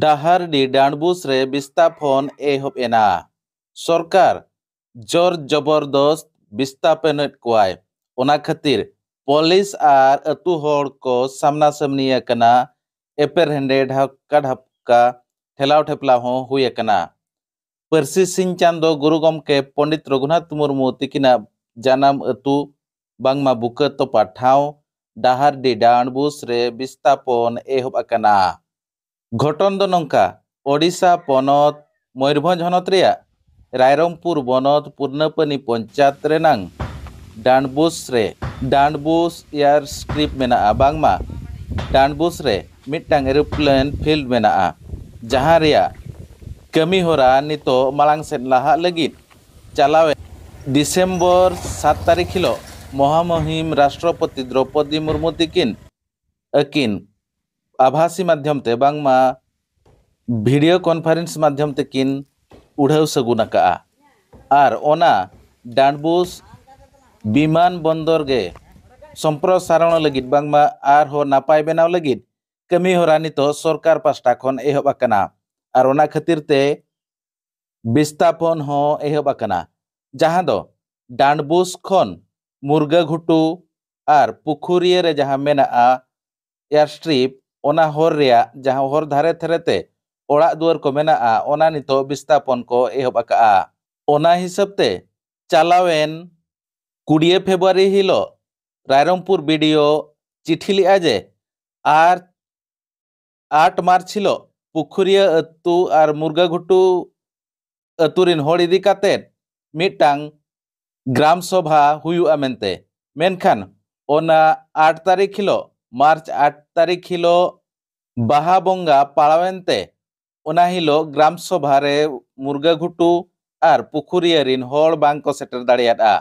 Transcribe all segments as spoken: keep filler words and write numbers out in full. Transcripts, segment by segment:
ᱰᱟᱦᱟᱨᱰᱤ ᱰᱟᱸᱰᱵᱩᱥ ᱨᱮ ᱵᱤᱥᱛᱟᱯᱚᱱ ᱮᱦᱚᱵ ᱮᱱᱟ᱾ ᱥᱚᱨᱠᱟᱨ ᱡᱳᱨ ᱡᱚᱵᱚᱨᱫᱚᱥᱛ ᱵᱤᱥᱛᱟᱯᱚᱱᱮᱫ ᱠᱚᱣᱟᱭ᱾ ᱚᱱᱟ ᱠᱷᱟᱹᱛᱤᱨ ᱯᱩᱞᱤᱥ ᱟᱨ ᱟᱹᱛᱩ ᱦᱚᱲ ᱠᱚ ᱥᱟᱢᱱᱟ ᱥᱟᱢᱱᱤ ᱟᱠᱟᱱᱟ᱾ ᱮᱯᱮᱨ ᱦᱮᱸᱰᱮ, ᱰᱷᱟᱯᱠᱟ ᱰᱷᱟᱯᱠᱟ, ᱴᱷᱮᱞᱟᱣ ᱴᱷᱮᱯᱞᱟᱣ ᱦᱚᱸ ᱦᱩᱭ ᱟᱠᱟᱱᱟ᱾ ᱯᱟᱹᱨᱥᱤ ᱥᱤᱧ ᱪᱟᱸᱫᱚ ᱜᱩᱨᱩ ᱜᱚᱢᱠᱮ ᱯᱚᱸᱰᱤᱛ ᱨᱚᱜᱷᱩᱱᱟᱛᱷ ᱢᱩᱨᱢᱩ ᱛᱤᱠᱤᱱᱟᱜ ᱡᱟᱱᱟᱢ ᱟᱹᱛᱩ ᱵᱟᱝᱢᱟ ᱵᱩᱠᱟᱹ ᱛᱚᱯᱟ ᱴᱷᱟᱶ ᱰᱟᱦᱟᱨᱰᱤ ᱰᱟᱸᱰᱵᱩᱥ ᱨᱮ ᱵᱤᱥᱛᱟᱯᱚᱱ ᱮᱦᱚᱵ ᱟᱠᱟᱱᱟ᱾ ᱜᱷᱚᱴᱚᱱ ᱫᱚ ᱱᱚᱝᱠᱟ, ᱳᱰᱤᱥᱟ ᱯᱚᱱᱚᱛ ᱢᱚᱭᱩᱨᱵᱷᱚᱸᱡᱽ ᱦᱚᱱᱚᱛ ᱨᱮᱭᱟᱜ ᱨᱟᱭᱨᱚᱝᱯᱩᱨ ᱵᱚᱱᱚᱛ ᱯᱩᱨᱱᱟᱯᱟᱱᱤ ᱯᱚᱧᱪᱟᱭᱮᱛ ᱨᱮᱱᱟᱝ ᱰᱟᱸᱰᱵᱩᱥ ᱨᱮ ᱰᱟᱸᱰᱵᱩᱥ ᱮᱭᱟᱨ ᱥᱴᱨᱤᱯ ᱢᱮᱱᱟᱜᱼᱟ᱾ ᱵᱟᱝᱢᱟ ᱰᱟᱸᱰᱵᱩᱥ ᱨᱮ ᱢᱤᱫᱴᱟᱝ ᱮᱨᱳᱯᱞᱮᱱ ᱯᱷᱤᱞᱰ ᱢᱮᱱᱟᱜᱼᱟ, ᱡᱟᱦᱟᱸ ᱨᱮᱭᱟᱜ ᱠᱟᱹᱢᱤ ᱦᱚᱨᱟ ᱱᱤᱛᱚᱜ ᱢᱟᱲᱟᱝ ᱥᱮᱫ ᱞᱟᱦᱟᱜ ᱞᱟᱹᱜᱤᱫ ᱪᱟᱞᱟᱣᱮᱱ ᱰᱤᱥᱮᱢᱵᱚᱨ ᱥᱟᱛ ᱛᱟᱹᱨᱤᱠᱷ ᱦᱤᱞᱳᱜ ᱢᱚᱦᱟᱢᱚᱦᱤᱢ ᱨᱟᱥᱴᱨᱚᱯᱚᱛᱤ ᱫᱨᱚᱯᱚᱫᱤ ᱢᱩᱨᱢᱩ ᱛᱤᱠᱤᱱ ᱟᱹᱠᱤᱱ ᱟᱵᱷᱟᱥᱤ ᱢᱟᱫᱽᱫᱷᱚᱢ ᱛᱮ ᱵᱟᱝᱢᱟ ᱵᱷᱤᱰᱤᱭᱳ ᱠᱚᱱᱯᱷᱟᱨᱮᱱᱥ ᱢᱟᱫᱽᱫᱷᱚᱢ ᱛᱮᱠᱤᱱ ᱩᱰᱷᱟᱹᱣ ᱥᱟᱹᱜᱩᱱ ᱟᱠᱟᱜᱼᱟ᱾ ᱟᱨ ᱚᱱᱟ ᱰᱟᱸᱰᱵᱩᱥ ᱵᱤᱢᱟᱱ ᱵᱚᱱᱫᱚᱨ ᱜᱮ ᱥᱚᱢᱯᱨᱚᱥᱟᱨᱚᱬ ᱞᱟᱹᱜᱤᱫ ᱵᱟᱝᱢᱟ ᱟᱨᱦᱚᱸ ᱱᱟᱯᱟᱭ ᱵᱮᱱᱟᱣ ᱞᱟᱹᱜᱤᱫ ᱠᱟᱹᱢᱤ ᱦᱚᱨᱟ ᱱᱤᱛᱚᱜ ᱥᱚᱨᱠᱟᱨ ᱯᱟᱥᱴᱟ ᱠᱷᱚᱱ ᱮᱦᱚᱵ ᱟᱠᱟᱱᱟ᱾ ᱟᱨ ᱚᱱᱟ ᱠᱷᱟᱹᱛᱤᱨ ᱛᱮ ᱵᱤᱥᱛᱟᱯᱚᱱ ᱦᱚᱸ ᱮᱦᱚᱵ ᱟᱠᱟᱱᱟ, ᱡᱟᱦᱟᱸ ᱫᱚ ᱰᱟᱸᱰᱵᱩᱥ ᱠᱷᱚᱱ ᱢᱩᱨᱜᱟᱹ ᱜᱷᱩᱴᱩ ᱟᱨ ᱯᱩᱠᱷᱩᱨᱤᱭᱟᱹ ᱨᱮ ᱡᱟᱦᱟᱸ ᱢᱮᱱᱟᱜᱼᱟ ᱮᱭᱟᱨ ᱥᱴᱨᱤᱯ, ᱚᱱᱟ ᱦᱚᱨ ᱨᱮᱭᱟᱜ ᱡᱟᱦᱟᱸ ᱦᱚᱨ ᱫᱷᱟᱨᱮ ᱫᱷᱟᱨᱮ ᱛᱮ ᱚᱲᱟᱜ ᱫᱩᱣᱟᱹᱨ ᱠᱚ ᱢᱮᱱᱟᱜᱼᱟ, ᱚᱱᱟ ᱱᱤᱛᱚᱜ ᱵᱤᱥᱛᱟᱯᱚᱱ ᱠᱚ ᱮᱦᱚᱵ ᱟᱠᱟᱜᱼᱟ᱾ ᱚᱱᱟ ᱦᱤᱥᱟᱹᱵ ᱛᱮ ᱪᱟᱞᱟᱣᱮᱱ ᱠᱩᱲᱤᱭᱟᱹ ᱯᱷᱮᱵᱽᱨᱩᱣᱟᱨᱤ ᱦᱤᱞᱳᱜ ᱨᱟᱭᱨᱚᱝᱯᱩᱨ ᱵᱤᱰᱤᱳ ᱪᱤᱴᱷᱤ ᱞᱮᱫᱼᱟ ᱡᱮ ᱟᱨ ᱟᱴ ᱢᱟᱨᱪ ᱦᱤᱞᱳᱜ ᱯᱩᱠᱷᱩᱨᱤᱭᱟᱹ ᱟᱹᱛᱩ ᱟᱨ ᱢᱩᱨᱜᱟᱹ ᱜᱷᱩᱴᱩ ᱟᱹᱛᱩ ᱨᱤᱱ ᱦᱚᱲ ᱤᱫᱤ ᱠᱟᱛᱮᱫ ᱢᱤᱫᱴᱟᱝ ᱜᱨᱟᱢ ᱥᱚᱵᱷᱟ ᱦᱩᱭᱩᱜᱼᱟ ᱢᱮᱱᱛᱮ᱾ ᱢᱮᱱᱠᱷᱟᱱ ᱚᱱᱟ ᱟᱴ ᱛᱟᱹᱨᱤᱠᱷ ᱦᱤᱞᱳᱜ, ᱢᱟᱨᱪ ᱟᱴ ᱛᱟᱹᱨᱤᱠᱷ ᱦᱤᱞᱳᱜ ᱵᱟᱦᱟ ᱵᱚᱸᱜᱟ ᱯᱟᱲᱟᱣᱮᱱ ᱛᱮ ᱚᱱᱟ ᱦᱤᱞᱳᱜ ᱜᱨᱟᱢ ᱥᱚᱵᱷᱟ ᱨᱮ ᱢᱩᱨᱜᱟᱹ ᱜᱷᱩᱴᱩ ᱟᱨ ᱯᱩᱠᱷᱩᱨᱤᱭᱟᱹ ᱨᱤᱱ ᱦᱚᱲ ᱵᱟᱝ ᱠᱚ ᱥᱮᱴᱮᱨ ᱫᱟᱲᱮᱭᱟᱫᱼᱟ᱾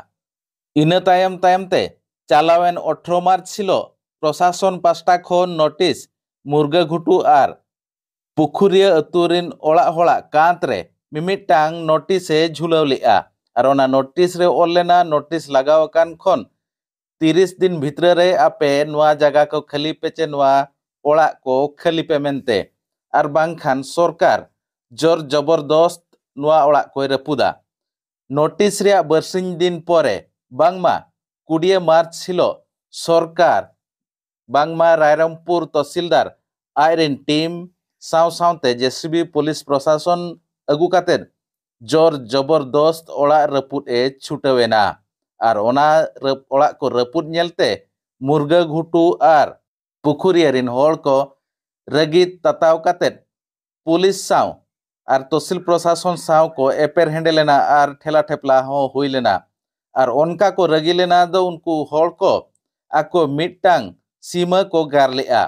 ᱤᱱᱟᱹ ᱛᱟᱭᱚᱢ ᱛᱟᱭᱚᱢ ᱛᱮ ᱪᱟᱞᱟᱣᱮᱱ ᱟᱴᱷᱨᱚ ᱢᱟᱨᱪ ᱦᱤᱞᱳᱜ ᱯᱨᱚᱥᱟᱥᱚᱱ ᱯᱟᱥᱴᱟ ᱠᱷᱚᱱ ᱱᱳᱴᱤᱥ ᱢᱩᱨᱜᱟᱹ ᱜᱷᱩᱴᱩ ᱟᱨ ᱯᱩᱠᱷᱩᱨᱤᱭᱟᱹ ᱟᱹᱛᱩ ᱨᱤᱱ ᱚᱲᱟᱜ ᱦᱚᱲᱟᱜ ᱠᱟᱸᱛ ᱨᱮ ᱢᱤᱢᱤᱫᱴᱟᱝ ᱱᱳᱴᱤᱥ ᱮ ᱡᱷᱩᱞᱟᱹᱣ ᱞᱮᱫᱼᱟ᱾ ᱟᱨ ᱚᱱᱟ ᱱᱳᱴᱤᱥ ᱨᱮ ᱚᱞ ᱞᱮᱱᱟ, ᱱᱳᱴᱤᱥ ᱞᱟᱜᱟᱣ ᱟᱠᱟᱱ ᱠᱷᱚᱱ ᱛᱤᱨᱤᱥ ᱫᱤᱱ ᱵᱷᱤᱛᱨᱟᱹ ᱨᱮ ᱟᱯᱮ ᱱᱚᱣᱟ ᱡᱟᱭᱜᱟ ᱠᱚ ᱠᱷᱟᱹᱞᱤ ᱯᱮ ᱪᱮ ᱱᱚᱣᱟ ᱚᱲᱟᱜ ᱠᱚ ᱠᱷᱟᱹᱞᱤ ᱯᱮ ᱢᱮᱱᱛᱮ᱾ ᱟᱨ ᱵᱟᱝᱠᱷᱟᱱ ᱥᱚᱨᱠᱟᱨ ᱡᱳᱨ ᱡᱚᱵᱚᱨᱫᱚᱥᱛ ᱱᱚᱣᱟ ᱚᱲᱟᱜ ᱠᱚᱭ ᱨᱟᱹᱯᱩᱫᱟ᱾ ᱱᱳᱴᱤᱥ ᱨᱮᱭᱟᱜ ᱵᱟᱨᱥᱤᱧ ᱫᱤᱱ ᱯᱚᱨᱮ ᱵᱟᱝᱢᱟ ᱠᱩᱲᱤᱭᱟᱹ ᱢᱟᱨᱪ ᱦᱤᱞᱳᱜ ᱥᱚᱨᱠᱟᱨ ᱵᱟᱝᱢᱟ ᱨᱟᱭᱨᱚᱝᱯᱩᱨ ᱛᱚᱦᱥᱤᱞᱫᱟᱨ ᱟᱡᱨᱮᱱ ᱴᱤᱢ ᱥᱟᱶ ᱥᱟᱶᱛᱮ ᱡᱮᱥᱤᱵᱤ ᱯᱩᱞᱤᱥ ᱯᱨᱚᱥᱟᱥᱚᱱ ᱟᱹᱜᱩ ᱠᱟᱛᱮᱫ ᱡᱳᱨ ᱡᱚᱵᱚᱨᱫᱚᱥᱛ ᱚᱲᱟᱜ ᱨᱟᱹᱯᱩᱫ ᱮ ᱪᱷᱩᱴᱟᱹᱣ ᱮᱱᱟ᱾ ᱟᱨ ᱚᱱᱟ ᱨᱟᱹᱯ-, ᱚᱲᱟᱜ ᱠᱚ ᱨᱟᱹᱯᱩᱫ ᱧᱮᱞᱛᱮ ᱢᱩᱨᱜᱟᱹ ᱜᱷᱩᱴᱩ ᱟᱨ ᱯᱩᱠᱷᱩᱨᱤᱭᱟᱹ ᱨᱤᱱ ᱦᱚᱲ ᱠᱚ ᱨᱟᱹᱜᱤ ᱛᱟᱛᱟᱣ ᱠᱟᱛᱮᱫ ᱯᱩᱞᱤᱥ ᱥᱟᱶ ᱟᱨ ᱛᱚᱦᱥᱤᱞ ᱯᱨᱚᱥᱟᱥᱚᱱ ᱥᱟᱶ ᱠᱚ ᱮᱯᱮᱨ ᱦᱮᱸᱰᱮ ᱞᱮᱱᱟ ᱟᱨ ᱴᱷᱮᱞᱟ ᱴᱷᱮᱯᱞᱟ ᱦᱚᱸ ᱦᱩᱭ ᱞᱮᱱᱟ᱾ ᱟᱨ ᱚᱱᱠᱟ ᱠᱚ ᱨᱟᱹᱜᱤ ᱞᱮᱱᱟ ᱫᱚ ᱩᱱᱠᱩ ᱦᱚᱲ ᱠᱚ ᱟᱠᱚ ᱢᱤᱫᱴᱟᱝ ᱥᱤᱢᱟᱹ ᱠᱚ ᱜᱟᱨ ᱞᱮᱫᱼᱟ᱾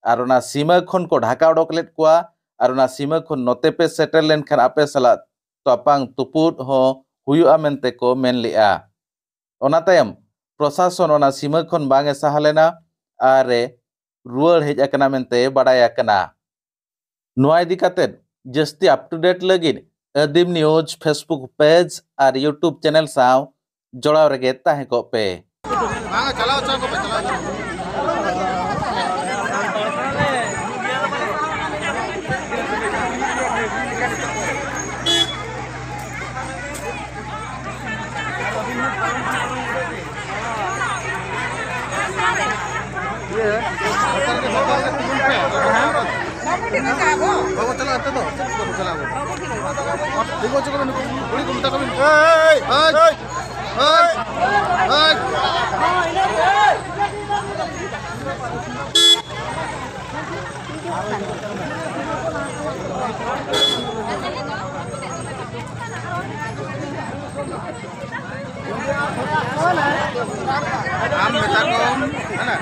ᱟᱨ ᱚᱱᱟ ᱥᱤᱢᱟᱹ ᱠᱷᱚᱱ ᱠᱚ ᱰᱷᱟᱠᱟ ᱚᱰᱚᱠ ᱞᱮᱫ ᱠᱚᱣᱟ᱾ ᱟᱨ ᱚᱱᱟ ᱥᱤᱢᱟᱹ ᱠᱷᱚᱱ ᱱᱚᱛᱮ ᱯᱮ ᱥᱮᱴᱮᱨ ᱞᱮᱱᱠᱷᱟᱱ ᱟᱯᱮ ᱥᱟᱞᱟᱜ ᱛᱟᱯᱟᱝ ᱛᱩᱯᱩᱫ ᱦᱚᱸ ᱦᱩᱭᱩᱜᱼᱟ ᱢᱮᱱᱛᱮ ᱠᱚ ᱢᱮᱱ ᱞᱮᱫᱼᱟ᱾ ᱚᱱᱟ ᱛᱟᱭᱚᱢ ᱯᱨᱚᱥᱟᱥᱚᱱ ᱚᱱᱟ ᱥᱤᱢᱟᱹ ᱠᱷᱚᱱ ᱵᱟᱝ ᱮ ᱥᱟᱦᱟ ᱞᱮᱱᱟ ᱟᱨ ᱮ ᱨᱩᱣᱟᱹᱲ ᱦᱮᱡ ᱟᱠᱟᱱᱟ ᱢᱮᱱᱛᱮ ᱵᱟᱰᱟᱭ ᱟᱠᱟᱱᱟ᱾ ᱱᱚᱣᱟ ᱤᱫᱤ ᱠᱟᱛᱮᱫ ᱡᱟᱹᱥᱛᱤ ᱟᱯ ᱴᱩ ᱰᱮᱴ ᱞᱟᱹᱜᱤᱫ ᱟᱹᱫᱤᱢ ᱱᱤᱭᱩᱡᱽ Facebook ᱯᱮᱡᱽ ᱟᱨ YouTube ᱪᱮᱱᱮᱞ ᱥᱟᱶ ᱡᱚᱲᱟᱣ ᱨᱮᱜᱮ ᱛᱟᱦᱮᱸ ᱠᱚᱜ ᱯᱮ᱾ ᱵᱟᱝᱟ, ᱪᱟᱞᱟᱣ ᱦᱚᱪᱚ ᱟᱠᱚ ᱯᱮ, ᱪᱟᱞᱟᱣ ᱦᱚᱪᱚ ᱟᱠᱚ ᱯᱮ᱾ ᱵᱟᱵᱩ, ᱪᱟᱞᱟᱜ ᱟᱯᱮ ᱫᱚ? ᱪᱮᱫ ᱠᱚ ᱪᱟᱞᱟᱜ ᱟᱵᱚ? ᱴᱷᱤᱠ ᱚᱪᱚ ᱠᱚᱵᱮᱱ, ᱱᱩᱠᱩ ᱠᱩᱲᱤ ᱠᱚ ᱢᱮᱛᱟ ᱠᱚᱵᱮᱱ᱾ ᱦᱮᱭ! ᱦᱮᱭ! ᱦᱮᱭ! ᱦᱮᱭ! ᱟᱢ ᱢᱮᱛᱟ ᱠᱚᱢ, ᱦᱮᱸ᱾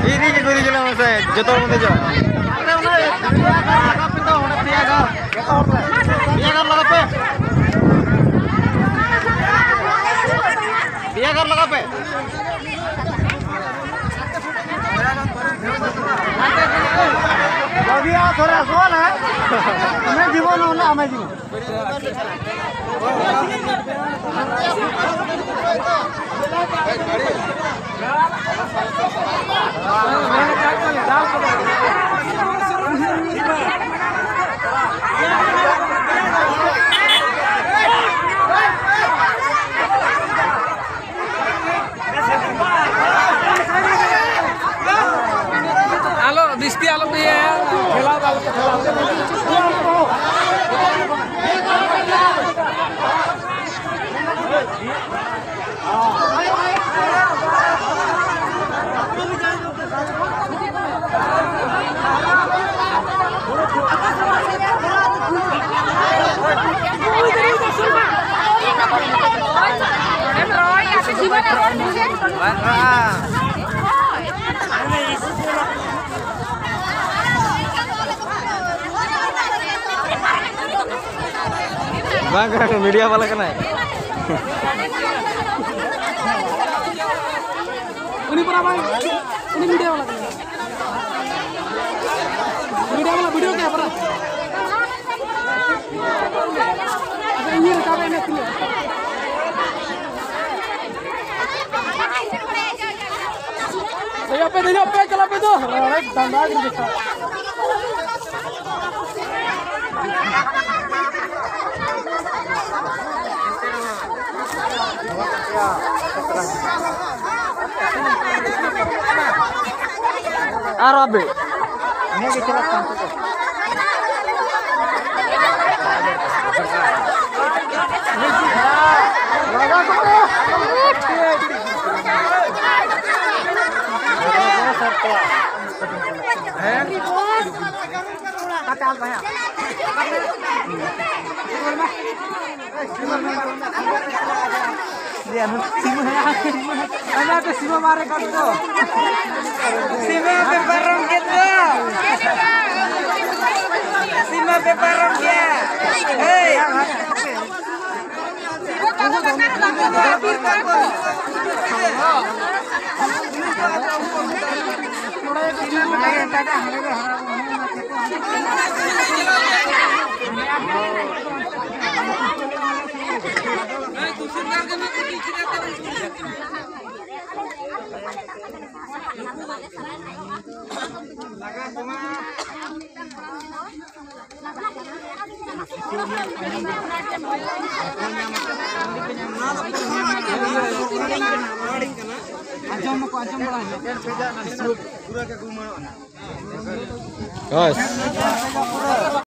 ᱤᱫᱤ ᱜᱮ ᱤᱫᱤ ᱜᱮᱞᱟ ᱢᱟᱥᱮ, ᱡᱚᱛᱚ ᱦᱚᱲ ᱵᱚᱱ ᱫᱮᱡᱚᱜᱼᱟ᱾ ᱯᱮᱭᱟ ᱜᱟᱨ ᱞᱟᱜᱟ ᱯᱮ᱾ ᱯᱮᱭᱟ ᱜᱟᱨ ᱞᱟᱜᱟ ᱯᱮ᱾ ᱵᱟᱹᱜᱤᱭᱟ ᱛᱚᱨᱟ ᱥᱚᱣᱟᱞ ᱦᱮ, ᱟᱢᱮ ᱡᱤᱵᱚᱱ ᱚᱱᱟ ᱟᱢᱮ ᱡᱤᱵᱚᱱ᱾ ᱟᱞᱚ, ᱵᱤᱥᱛᱤ ᱟᱞᱚ ᱯᱮ ᱤᱭᱟᱹᱭᱟ, ᱠᱷᱮᱞᱟ ᱫᱚ ᱟᱞᱚ ᱯᱮ ᱠᱷᱮᱞᱟ᱾ ᱵᱟᱝ ᱠᱟᱱᱟ, ᱢᱤᱰᱤᱭᱟ ᱵᱟᱞᱟ ᱠᱟᱱᱟᱭ᱾ ᱩᱱᱤ ᱯᱟᱨᱟ ᱵᱟᱝ, ᱩᱱᱤ ᱢᱤᱰᱤᱭᱟ ᱵᱟᱞᱟ ᱠᱟᱱᱟᱭ᱾ ᱢᱤᱰᱤᱭᱟ ᱵᱟᱞᱟ ᱵᱷᱤᱰᱤᱭᱳ ᱠᱮ ᱯᱟᱨᱟ᱾ ᱟᱪᱪᱷᱟ, ᱤᱧ ᱨᱟᱠᱟᱵ ᱮᱱᱟ ᱛᱤᱱᱟᱹᱜ᱾ ᱫᱮᱡᱚᱜ ᱯᱮ, ᱫᱮᱡᱚᱜ ᱯᱮ, ᱪᱟᱞᱟᱜ ᱯᱮ ᱫᱚ᱾ ᱟᱨᱮ ᱰᱟᱸᱰᱟ ᱜᱮ ᱵᱮᱛᱷᱟ᱾ ᱟᱨ ᱟᱵᱮ᱾ ᱱᱤᱭᱟᱹ ᱜᱮ ᱪᱟᱞᱟᱜ ᱠᱟᱱ ᱛᱟᱠᱚ᱾ ᱥᱤᱢᱟ ᱢᱟᱨᱮ ᱠᱚ ᱫᱚ᱾ ᱥᱤᱢᱟ ᱯᱮ ᱯᱟᱨᱚᱢ ᱠᱮᱫ ᱫᱚ᱾ ᱥᱤᱢᱟ ᱯᱮ ᱯᱟᱨᱚᱢ ᱠᱮᱫ᱾ ᱦᱮᱭ᱾ ᱟᱸᱡᱚᱢ ᱢᱟᱠᱚ, ᱟᱸᱡᱚᱢ ᱵᱟᱲᱟᱭ ᱢᱟ᱾ ᱵᱟᱥ᱾